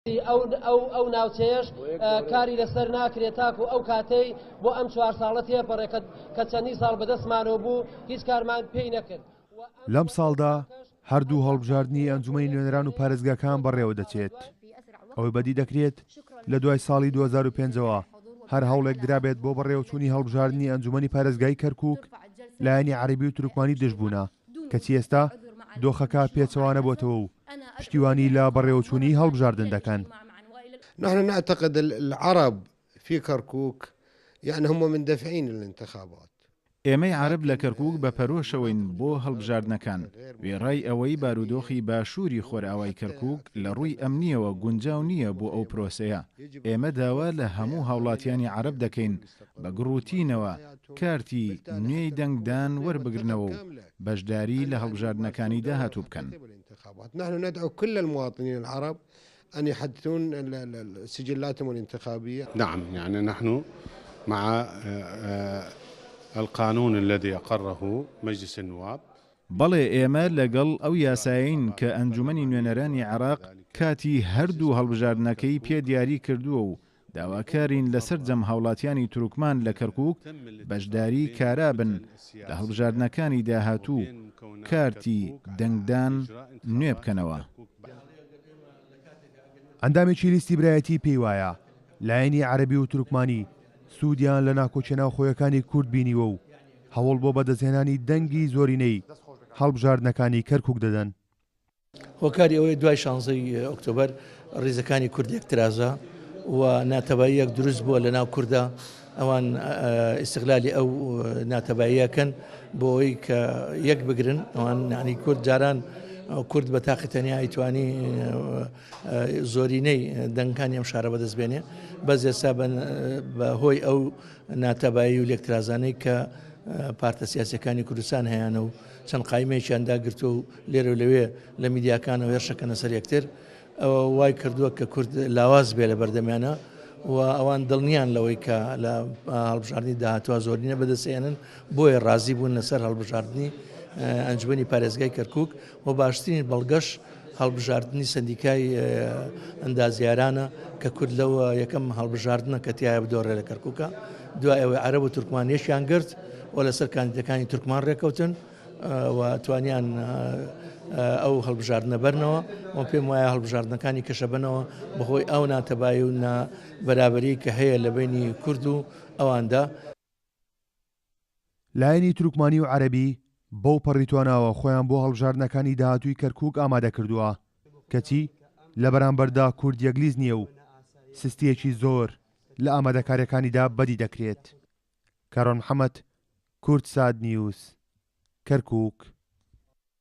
ئەو ناوچەیەش کاری لەسەر ناکرێت تاکو ئەو کاتەی بۆ ئەم چوار ساڵە تێپەڕێ کە چەندین ساڵ بەدەستمانەوە بوو هیچ کارمان پێی نەکرد. لەم ساڵدا هەردوو هەڵبژاردنی ئەنجومەنی نوێنەران و پارێزگاکان بەڕێوەدەچێت. ئەوەی بەدی دەکرێت لە دوای ساڵی 2005 ەوە هەر هەوڵێک درابێت بۆ بەڕێوەچوونی هەڵبژاردنی ئەنجومەنی پارێزگای کەرکوک لایەنی عەرەبی و تورکمانی دژ بوونە، کەچی ئێستا دۆخەکە پێچەوانە بۆتەوە و پشتیوانی لە بەڕێوەچوونی هەڵبژاردن دەکەن. نحن نعتقد العرب في كركوك يعني هم مندفعين للانتخابات. ئێمەی عەرەب لە کەرکوک بە پەرۆشەوەین بۆ هەڵبژاردنەکان، وێڕای ئەوەی بارودۆخی باشووری خۆرئاوای کەرکوک لە ڕووی ئەمنییەوە گونجاو نییە بۆ ئەو پرۆسەیە، ئێمە داوا لە هەموو هاوڵاتیانی عەرەب دەکەین بە گڕوتینەوە کارتی نوێی دەنگدان وەربگرنەوە و بەشداری لە هەڵبژاردنەکانی داهاتوو بکەن. نحن ندعو كل المواطنين العرب أن يحدثون سجلاتهم الانتخابية. نعم يعني نحن مع القانون الذي أقره مجلس النواب. بەڵێ ئێمە لەگەڵ ئەو یاسایەین کە ئەنجومەنی نوێنەرانی عێراق کاتی هەردوو هەڵبژاردنەکەی پێ دیاری کردووە و داواکارین لە سەرجەم هاوڵاتیانی تورکمان لە کەرکوک بەشداری کارا بن لە هەڵبژاردنەکانی داهاتوو و کارتی دەنگدان نوێ بکەنەوە. ئەندامێکی لیستی برایەتی پێی وایە، لایەنی عەرەبی و تورکمانی سوودیان لە ناکۆکیە ناوخۆیەکانی کورد بینیوە و هەوڵ بۆ بەدەستهێنانی دەنگی زۆرینەی هەڵبژاردنەکانی کەرکوک دەدەن. هۆکاری ئەوەیە دوای شانزەی ئۆکتۆبەر ڕیزەکانی کورد یەکترازا و ناتەباییەک دروست بووە لە ناو کوردا، ئەوان ئیستغلالی ئەو ناتەباییەکەن بۆ ئەوەی کە یەک بگرن. ئەوان یعنی کورد جاران کورد بە تاقی تەنیا ئەیتوانی زۆرینەی دەنگەکانی ئەم شارە بەدەست بێنێ، بەس ئێستا بە هۆی ئەو ناتەبایی و لێکترازانەی کە پارتە سیاسیەکانی کوردستان هەیانە و چەند قایمەیەکیان داگرتووە و لێرە و لەوێ لە میدیاکانەوە هێرشەکەنە سەر یەکتر، ئەوە وای کردووە کە کورد لاواز بێ لە بەردەمیانە و ئەوان دڵنیان لەوەی کە لە هەڵبژاردنی داهاتوە زۆرینە بەدەستێنن، بۆیە ڕازی بوون لەسەر هەڵبژاردنی ئەنجومەنی پارێزگای کەرکوک و باشترین بەڵگەش هەڵبژاردنی سەندیکای ئەندازیارانە کە کورد لەوە یەکەم هەڵبژاردنە کە تایە بدۆڕێ لە کەرکوکە، دوای ئەوەی عەرەب و تورکمان یەکیان گرت و لەسەر کاندیدەکانی تورکمان ڕێکەوتن و توانیان ئەو هەڵبژاردنە بەرنەوە و پێم وایە هەڵبژاردنەکانی کەشەبەنەوە بەهۆی ئەو ناتەبایی و نابەرابەری کە هەیە لە بەینی کورد و ئەواندا. لایەنی تورکمانی و عەرەبی بەو پەڕی تواناوە خۆیان بۆ هەڵبژاردنەکانی داهاتووی کەرکوک ئامادە کردووە، کەچی لە بەرامبەردا کورد یەکلیست نییە و سستییەکی زۆر لە ئامادەکارییەکانیدا بەدی دەکرێت. کاروان محەمەد، کوردسات نیوز، کەرکوک.